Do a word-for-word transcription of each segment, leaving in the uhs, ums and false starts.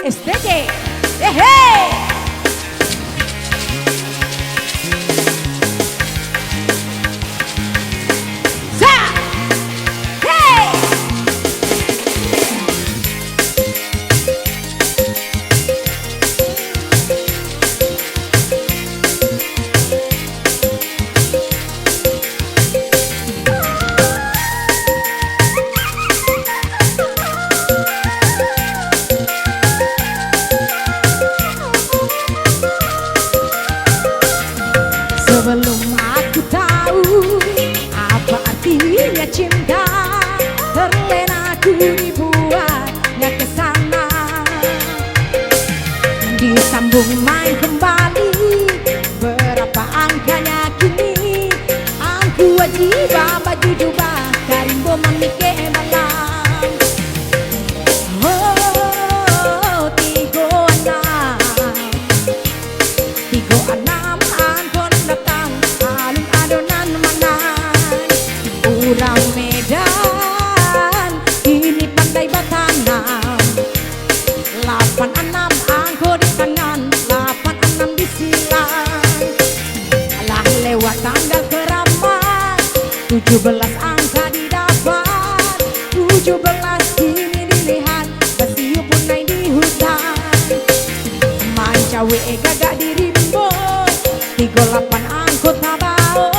S T J. Hehe. Sa. Hei. Sebelum aku tahu apa artinya cinta, terlena aku dibuatnya ke sana. Disambung main kembali, berapa angkanya kini? Angku aji baba jujur ba, karimbo mamikek malam. Oh, tigo anam. Tigo anam angkon datang, alun ado nan manang. Urang Medan, ini pandai batanam. Lapan anam angko di tangan, lapan anam di silang. Lah lewat tanggal karamat, tujuh belas angka didapat, tujuh belas kini dilihat, basiu punai di hutan. Mancawek gagak di rimbo, tigo lapan angko tabao,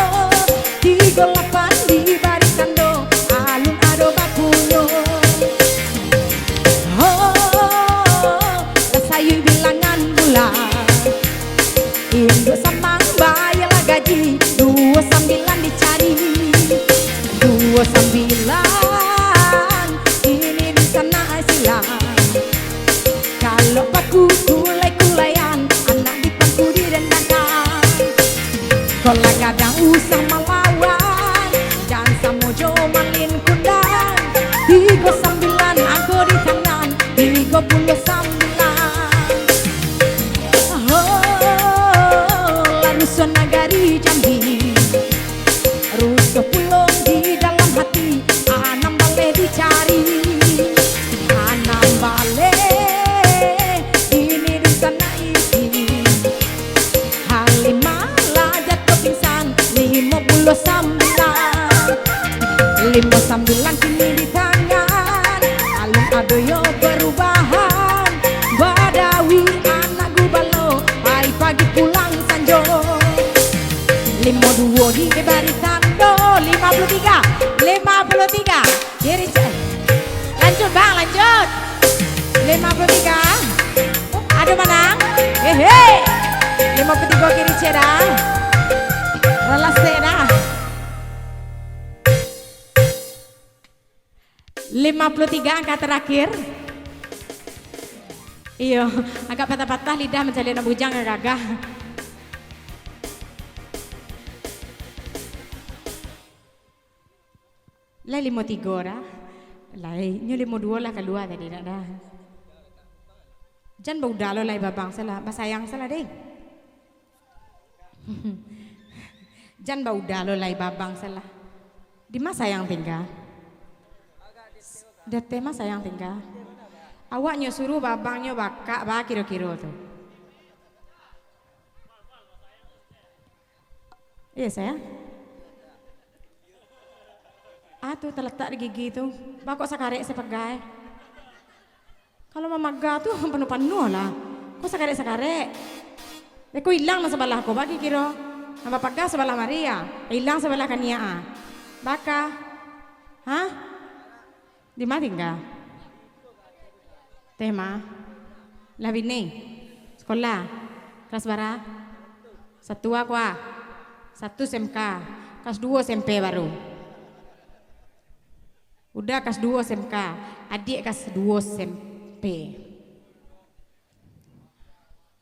tigo lapan dibari tando, alun ado bakuno. Oh, sayui bilangan bulan. Induak samang bayarlah gaji, duo sambilan dicari. Duo sambilan, ini di sana silang. Kalau paku kulai-kulaian, anak di pangku didendangkan. Kalau gadang usah malawan, jan samo jo malin kundang. Tigo sambilan angko di tangan, tigo puluah sambilan. Oh, lah rusuah nagari Jambi, rusuah pulo di dalam hati, anam baleh dicari, anam baleh ini di sana ini. Halimah lah jatuah pingsan, limo puluah sambilan. Limo sambilan kini di tangan, alun ado yo perubahan. Badawi anak gubalo, pai pagi pulang sanjo. Limo duo di bari tando, lima puluh tiga, lima puluh tiga. Kiri, ce-, lanjut, Bang, lanjut. Lima puluh tiga. Ado manang? Hehe. Lima puluh tiga kiri, ce, dah. Relas, ce, dah. Lima puluh tiga angka terakhir. Iyo, agak patah-patah lidah mancaliak anak bujang, agak gagah. Lai limo tigo dah. Lai, nyo limo duo lah kalua tadi nak dah. Jan baudah lo lai babang salah, basayang salah deh. Jan baudah lo lai babang salah. Di ma sayang tingga? Di ateh ma sayang tingga? Awak nyo suruh babang nyo bakak ba kiro-kiro tu. Iyo, sayang. Ah, tu talatak di gigi tu. Ba kok sakarek sapagai. Kalau mamaga tu panuah-panuah lah. Kok sakarek-sakarek. Beko ilang lah sabalah ko, bagi kiro. Nambah paga sabalah mari ya. Ilang sabalah kaniak ah. Baka. Hah? Di ma tingga? Teh ma. Lah bini. Sekolah. Kelas bara? Satu a ko a. Satu S M K. Kelas duo S M P baru. Uda kelas duo S M K. Adiak kelas duo S M P.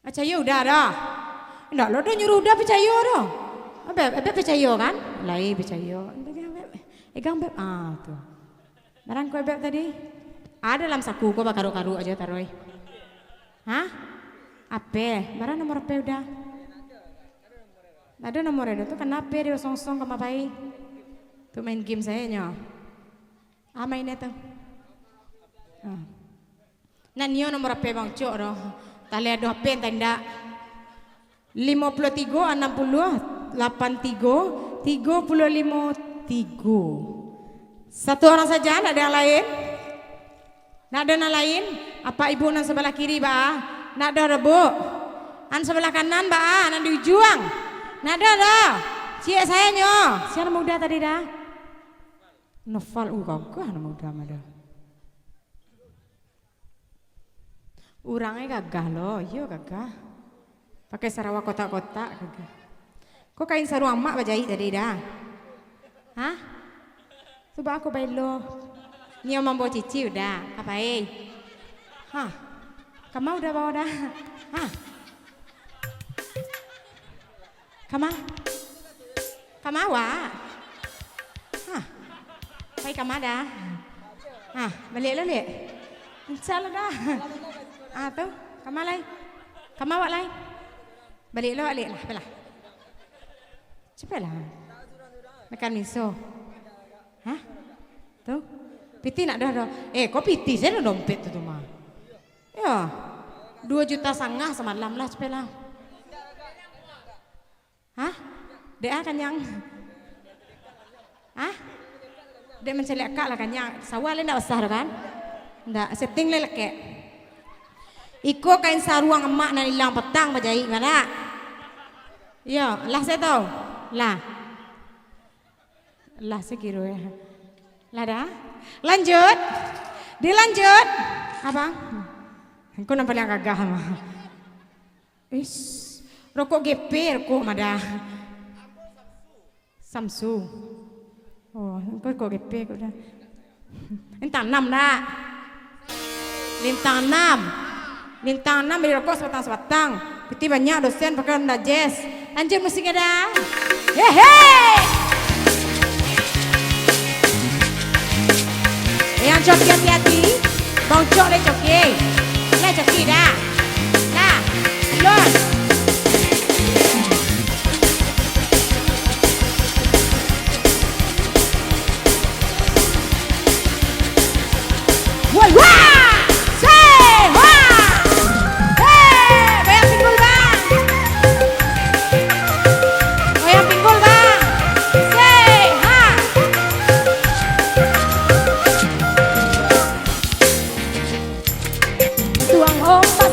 Picayo Uda dah. Indak lo doh nyuruh Uda picayo doh. Abek, abek picayo kan? Lai picayo. Egang Beb. Egang Beb. Ah, tu. Barang kue Beb tadi. Ada dalam saku ko bakaruk-karuk aja taroi. Hah? Ape? Barang nomor ape Uda? Ada nomor ada tu, kanape dia song-song ka mapai? Tu main game saja nyo. Ah, main itu. Ah. Nak nio nomor H P Bang Ucok doh. Tah lai ado H P, antah indak. Limo puluah tigo, anam puluah, lapan tigo, tigo puluah limo, tigo. Satu orang saja, ndak ado yang lain? Ndak ado nan lain? Apak ibu nan sabalah kiri, baa? Ndak ado doh, Bu? Nan sabalah kanan, baa? Nan di ujuang? Ndak ado doh? Ciek sajo nyo. Sia nan muda tadi dah? Noval, uh, gagah nan muda mah dah. Urang e gagah lo, iyo gagah. Pakai sarawa kotak-kotak, gagah. Ko kain saruang amak bajaik tadi dah? Hah? Tu baa ko baelo. Nio mambawa cici udah, apo e? Hah? Kama udah bawa dah? Hah? Kama? Kama awak? Hah? Pai kama dah? Hah, baliak lo, Lek? Insya Allah dah. Ah, tu. Kama lai? Kama awak lai? Baliak lo, Lek, lah, apolah. Capeklah. Makan miso. Hah? Tu. Pitih ndak ado doh. Eh, ko pitih sajo dompet tu, tu mah. Yo. Duo juta sangah samalam lah, capeklah. Hah? Dek ah kanyang. Hah? Dek mancaliak akak lah kanyang. Sawah lai ndak basah tu kan? Ndak, setting lai lakek. Iko kain saruang amak nan ilang patang bajaik, ma ndak? Iyo, lah sato. Lah. Lah sakiro yo. Lah dah. Lanjut. Dilanjut. Abang. Engkau nan paliang gagah mah. Ish, rokok G P, rokok mah dah. Samsu. Oh, engkau rokok G P kok dah. Lintang anam dak? Lintang anam. Lintang anam bali rokok sabatang-sabatang. Pitih banyak, dosen pakai Honda Jazz. Lanjut musiknya dah. Hehe. Yang coki hati-hati. Bang Ucok lai coki. Lai coki dah. Dah. Lanjut. Woi, wah! Say, wah! Hei, goyang pinggul, Bang! Goyang pinggul, Bang! Say, ha! Tuang ombak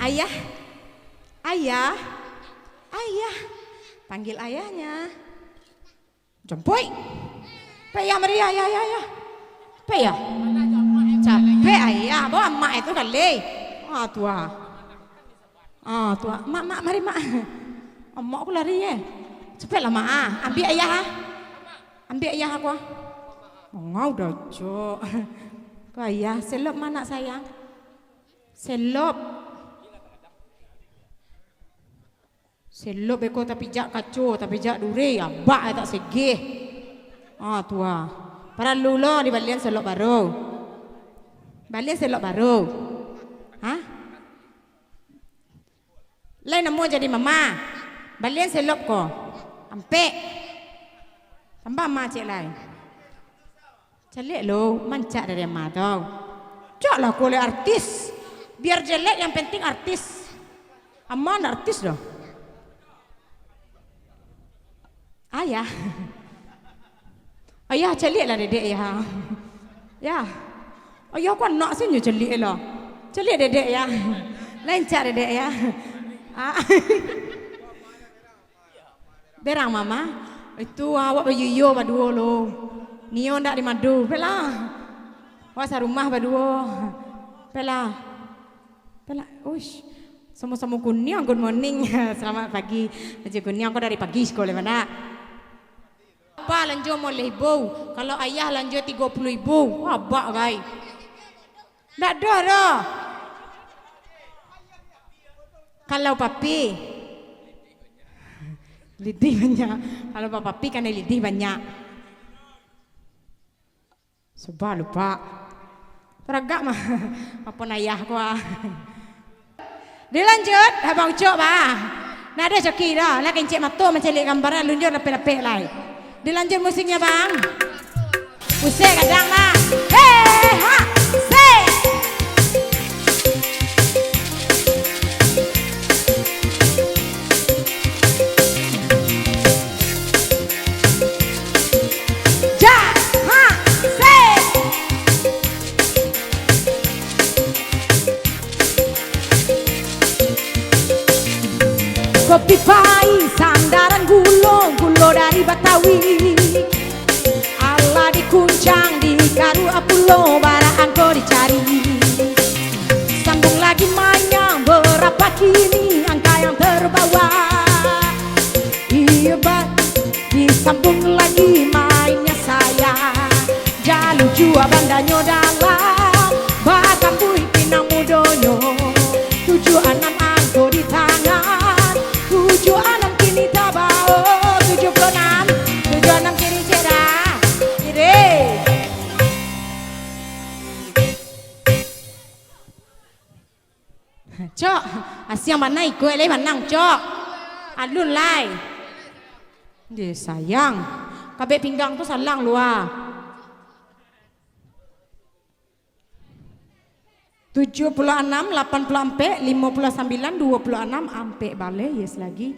Ayah, ayah, ayah, panggil ayahnya. Jampuik. Pek ayah mari, ayah, ayah, ayah. Pek ayah. Capek ayah, bawa amak itu kali. Ah, tua. Ah, tua. Mak, mak, mari, mak. Amak aku lari, eh. Capeklah, mak, ah. Ambiak ayah, ah. Ambiak ayah aku, ah. Mangau dah, Cok. Ko ayah, selop ma, nak sayang? Selop. Selop beko tapijak kaco, tapijak duri, abak tak segeh. Ah, tua. Paralu lo dibalian selop baru. Balian selop baru. Hah? Lai namo jadi mama. Balian selop ko. Ampek. Tambah ma cek lai. Caliak lo, mancak dari ama tau. Cak lah kuliah artis. Biar jelek, yang penting artis. Ama ndak artis doh. Ayah. Ayah, caliak lah dedek, ya. Ya. Ayah, ko anak se nyo caliak lah. Caliak dedek, ya. Lancak dedek, ya. Ah. Berang mama, itu awak bayuyo baduo lo. Nio ndak di madu, pelah. Awak sarumah baduo. Pelah. Pelah. Uish. Samo-samo kuniang, good morning. Selamat pagi. Macam kuniang ko dari pagi sekolah mana? Apa lanjo moleh ibu? Kalau ayah lanjo tigo puluh ibu. Wah, abak gai. Ndak doh doh. Kalau papi, lidih banyak. Kalau pa-, papi kan lidih banyak. Suba lupa. Taragak mah. Apo nayah ko ah. Dilanjut, abang Ucok bah. Ndak ado coki doh. Lah kencik mato mancaliak gambaran lunjur lapek-lapek lai. Dilanjut musiknya, Bang. Musik gadang, Bang. Hei, ha, se. Ja, ha, se. Kopi pai sandaran gulo, gulo dari Batawi. Alah dikuncang, dikaruak pulo, baraan ko dicari. Sambung lagi manyang, berapa kini angka yang terbawa? Iyo, Bang, disambung lagi mainnya saya. Jalu jua bandanyo dalam, batambuih pinang mudonyo. Tujuh anam angko di tangan, tujuh anam kini tabao. Tujuh puluh anam, tujuh anam kiri cek dah. Kiri. Cok, asiang bana ikuik lai manang, Cok. Alun lai. Deh, sayang. Kabek pinggang tu salang lua. Tujuh puluh anam, lapan puluh ampek, limo puluh sambilan, duo puluh anam, ampek baleh, yes lagi.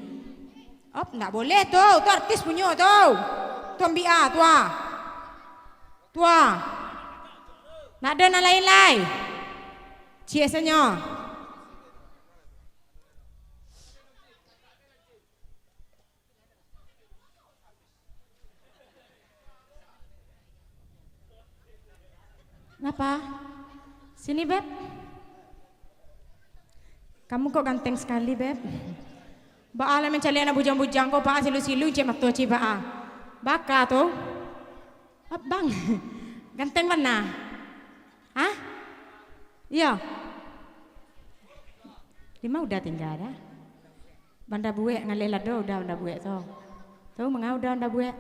Op, ndak boleh tu. Tu artis punyo tu. Tu ambiak ah, tu ah. Tu ah. Ndak ado nan lain lai. Ciek sanyo. Napa? Sini, Beb. Kamu kok ganteng sekali, Beb. Baa lah mancaliak anak bujang-bujang ko, Pak, silu-silu cek mato cek, Pak. Baka tu. Abang. Ganteng bana. Hah? Iyo. Di ma Uda tingga dah? Banda Buek, ngaleh lado Uda Banda Buek tu. Tu manga Uda Banda Buek?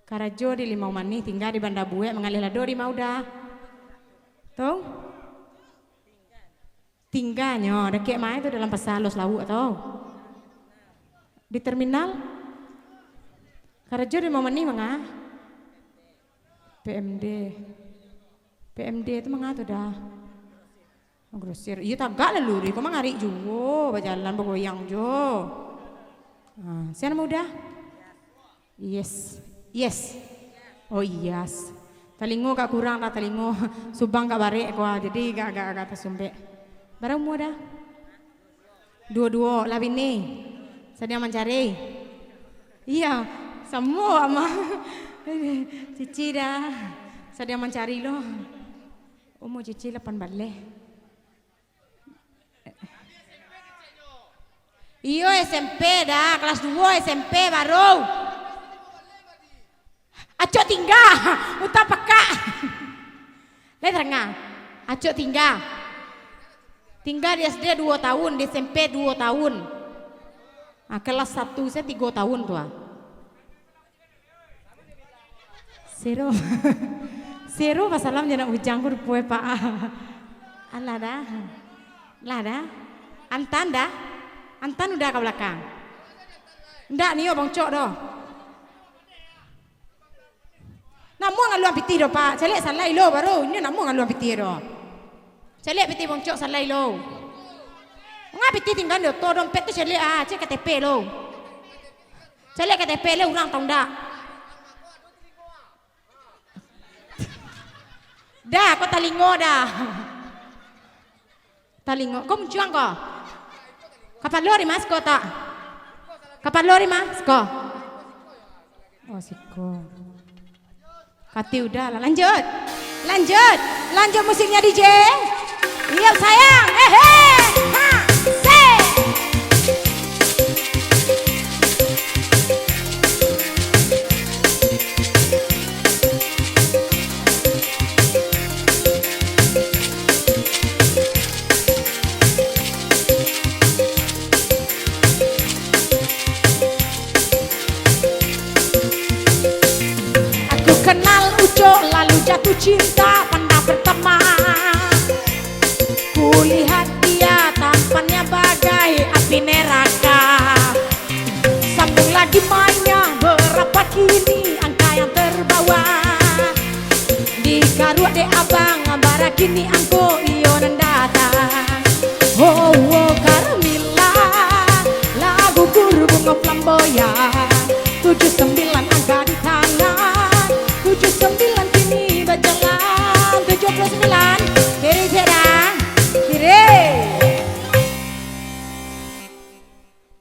Karajo di Limau Manih, tingga di Banda Buek, mangaleh lado di ma Uda? Tu? Tingganyo, dakek ma tu dalam pasa Los Lauak tu. Di terminal? Karajo di Limau Manih manga? P M D. P M D tu manga tu dah? Grosir. Iyo, tagak lah luruih. Ko mangarik juo, bajalan, bagoyang jo. Ha, sia namo Uda? Yes. Yes. Oh, yes. Talingo agak kurang lah, talingo Subang agak barek ko, jadi agak, agak, agak tasumbek. Bara umua dah? Duo-duo lah bini. Sadang mancari. Iya, samo ama. Cici dah. Sadang mancari lo. Umua Cici lapan baleh. Iyo, S M P dah, kelas duo S M P baru. Acok tingga, utak pakak. Lai taranga. Acok tingga. Tingga di S D duo tahun, di S M P duo tahun. Ah, kelas satu saya tigo tahun tu ah. Sero. Sero basalam jo anak bujang ko rupo e, Pak. Alah dah. Lah dah. Antan dah. Antan udah ka balakang. Ndak nio bongcok doh. Namuah ngaluang pitih doh, Pak. Caliak salai lo baru. Inyo namuah ngaluang pitih doh. Caliak pitih bongcok salai lo. Nga pitih tingga di oto, dompet tu caliak ah, cek K T P lo. Caliak K T P le urang tau ndak? Dah, ko talingo dah. Talingo. Ko muncuang ko. Kapalo di ma siko tak? Kapalo di ma siko. Oh, siko. Kati udah lah. Lanjut. Lanjut. Lanjut musiknya, D J. Iya, sayang. Hehe. Ha. Se. Aku kenal Ucok lalu jatuh cinta pandang pertama. Kulihat dia tampannya bagai api neraka. Sambung lagi mainnya, berapa kini angka yang terbawa. Dikaruak dek abang, bara kini angko iyo nan datang. Oh, oh, Carmila, lagu guru bungo flamboyan. Tujuh sembilan angka di tangan, tujuh sembilan kini bajalan. Tujuh puluh sembilan,